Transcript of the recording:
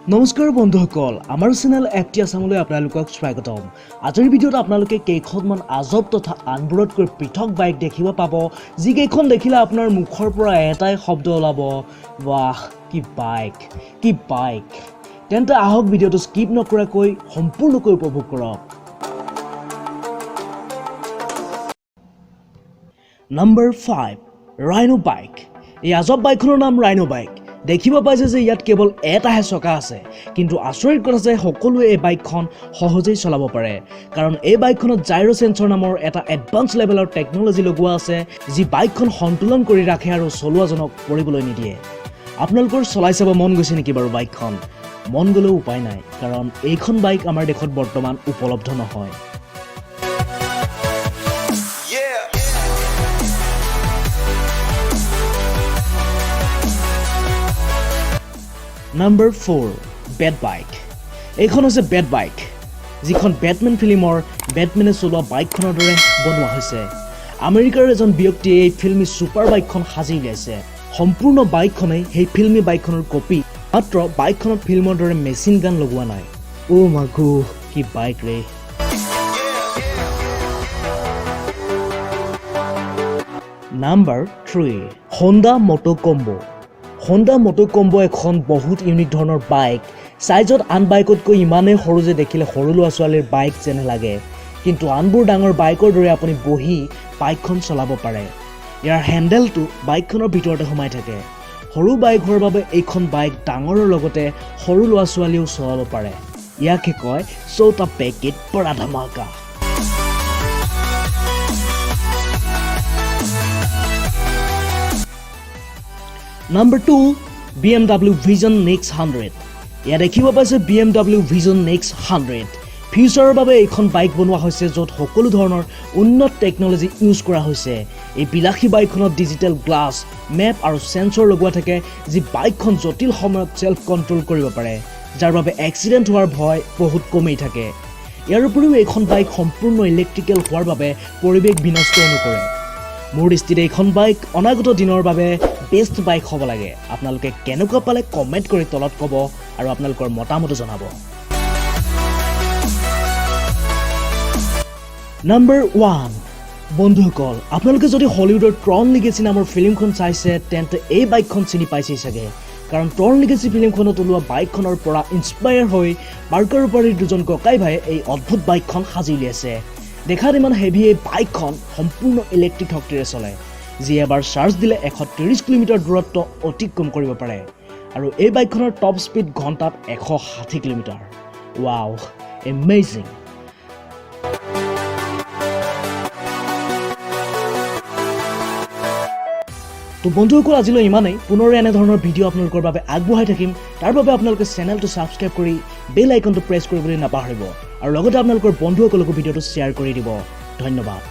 নমস্কাৰ বন্ধুসকল, আমাৰ চেনেল এফ টি আছামলৈ আপোনালোকক স্বাগতম। আজিৰ ভিডিঅ'ত আপোনালোকে কেইখনমান আজব তথা আনবোৰতকৈ পৃথক বাইক দেখিব পাব, যিকেইখন দেখিলে আপোনাৰ মুখৰ পৰা এটাই শব্দ ওলাব, "বাহ, কি বাইক, কি বাইক!" তেন্তে আহক, ভিডিঅ'টো স্কিপ নকৰাকৈ সম্পূৰ্ণকৈ উপভোগ কৰক। Number 5, rhino bike. এই আজব বাইকখনৰ নাম ৰাইনো বাইক। দেখিব পাইছে যে ইয়াত কেৱল এটাহে চকা আছে। কিন্তু আচৰিত কথা যে সকলোৱে এই বাইকখন সহজেই চলাব পাৰে, কাৰণ এই বাইকখনত জাইৰ' চেঞ্চৰ নামৰ এটা এডভান্স লেভেলৰ টেকন'লজি লগোৱা আছে, যি বাইকখন সন্তুলন কৰি ৰাখে আৰু চলোৱাজনক পৰিবলৈ নিদিয়ে। আপোনালোকৰ চলাই চাব মন গৈছে নেকি বাৰু বাইকখন? মন গ'লেও উপায় নাই, কাৰণ এইখন বাইক আমাৰ দেশত বৰ্তমান উপলব্ধ নহয়। Yeah. Number 4, bat bike. এইখন হৈছে বেট বাইক, যিখন বেটমেন ফিল্মৰ বেটমেনে চলোৱা বাইকখনৰ দৰে বনোৱা হৈছে। আমেৰিকাৰ এজন ব্যক্তিয়ে এই ফিল্মি ছুপাৰ বাইকখন সাজি উলিয়াইছে। সম্পূৰ্ণ বাইকখনেই সেই ফিল্মি বাইকখনৰ কপি, মাত্ৰ বাইকখনত ফিল্মৰ দৰে মেচিন গান লগোৱা নাই। অ' মাগু, কি বাইক ৰে! নাম্বাৰ 3, হোণ্ডা মটো কম্ব'। হোণ্ডা মটো কম্ব' এখন বহুত ইউনিক ধৰণৰ বাইক। চাইজত আন বাইকতকৈ ইমানেই সৰু যে দেখিলে সৰু ল'ৰা ছোৱালীৰ বাইক যেনে লাগে। কিন্তু আনবোৰ ডাঙৰ বাইকৰ দৰে আপুনি বহি বাইকখন চলাব পাৰে। ইয়াৰ হেণ্ডেলটো বাইকখনৰ ভিতৰতে সোমাই থাকে। সৰু বাইক হোৱাৰ বাবে এইখন বাইক ডাঙৰৰ লগতে সৰু ল'ৰা ছোৱালীয়েও চলাব পাৰে। ইয়াকে কয় "छोटा পেকেট बड़ा धमाका"। Number 2, BMW vision next 100। ইয়াত দেখিব পাইছে BMW vision next 100। ফিউচাৰৰ বাবে এইখন বাইক বনোৱা হৈছে, য'ত সকলো ধৰণৰ উন্নত টেকন'লজি ইউজ কৰা হৈছে। এই বিলাসী বাইকখনত ডিজিটেল গ্লাছ, মেপ আৰু চেঞ্চৰ লগোৱা থাকে, যি বাইকখন জটিল সময়ত ছেল্ফ কণ্ট্ৰল কৰিব পাৰে, যাৰ বাবে এক্সিডেণ্ট হোৱাৰ ভয় বহুত কমেই থাকে। ইয়াৰ উপৰিও এইখন বাইক সম্পূৰ্ণ ইলেক্ট্ৰিকেল হোৱাৰ বাবে পৰিৱেশ বিনষ্টও নকৰে। মোৰ দৃষ্টিত এইখন বাইক অনাগত দিনৰ বাবে বেষ্ট বাইক হ'ব লাগে। আপোনালোকে কেনেকুৱা পালে কমেণ্ট কৰি তলত ক'ব আৰু আপোনালোকৰ মতামতো জনাব। নম্বৰ 1, বন্ধুসকল, আপোনালোকে যদি হলিউডৰ ট্ৰন লিগেচি নামৰ ফিল্মখন চাইছে, তেন্তে এই বাইকখন চিনি পাইছেই চাগে, কাৰণ ট্ৰন লিগেচি ফিল্মখনত ওলোৱা বাইকখনৰ পৰা ইনস্পায়াৰ হৈ পাৰ্কাৰ উপাধিৰ দুজন ককাই ভায়ে এই অদ্ভুত বাইকখন সাজি উলিয়াইছে। দেখাত ইমান হেভি এই বাইকখন সম্পূৰ্ণ ইলেক্ট্ৰিক শক্তিৰে চলে, যি এবাৰ চাৰ্জ দিলে 130 কিলোমিটাৰ দূৰত্ব অতিক্ৰম কৰিব পাৰে আৰু এই বাইকখনৰ টপ স্পীড ঘণ্টাত 160 কিলোমিটাৰ। Wow, amazing! তো বন্ধুসকল, আজিলৈ ইমানেই। পুনৰ এনেধৰণৰ ভিডিঅ' আপোনালোকৰ বাবে আগবঢ়াই থাকিম। তাৰ বাবে আপোনালোকে চেনেলটো ছাবস্ক্ৰাইব কৰি বেল আইকনটো প্ৰেছ কৰিবলৈ নাপাহৰিব আৰু লগতে আপোনালোকৰ বন্ধুসকলকো ভিডিঅ'টো শ্বেয়াৰ কৰি দিব। ধন্যবাদ।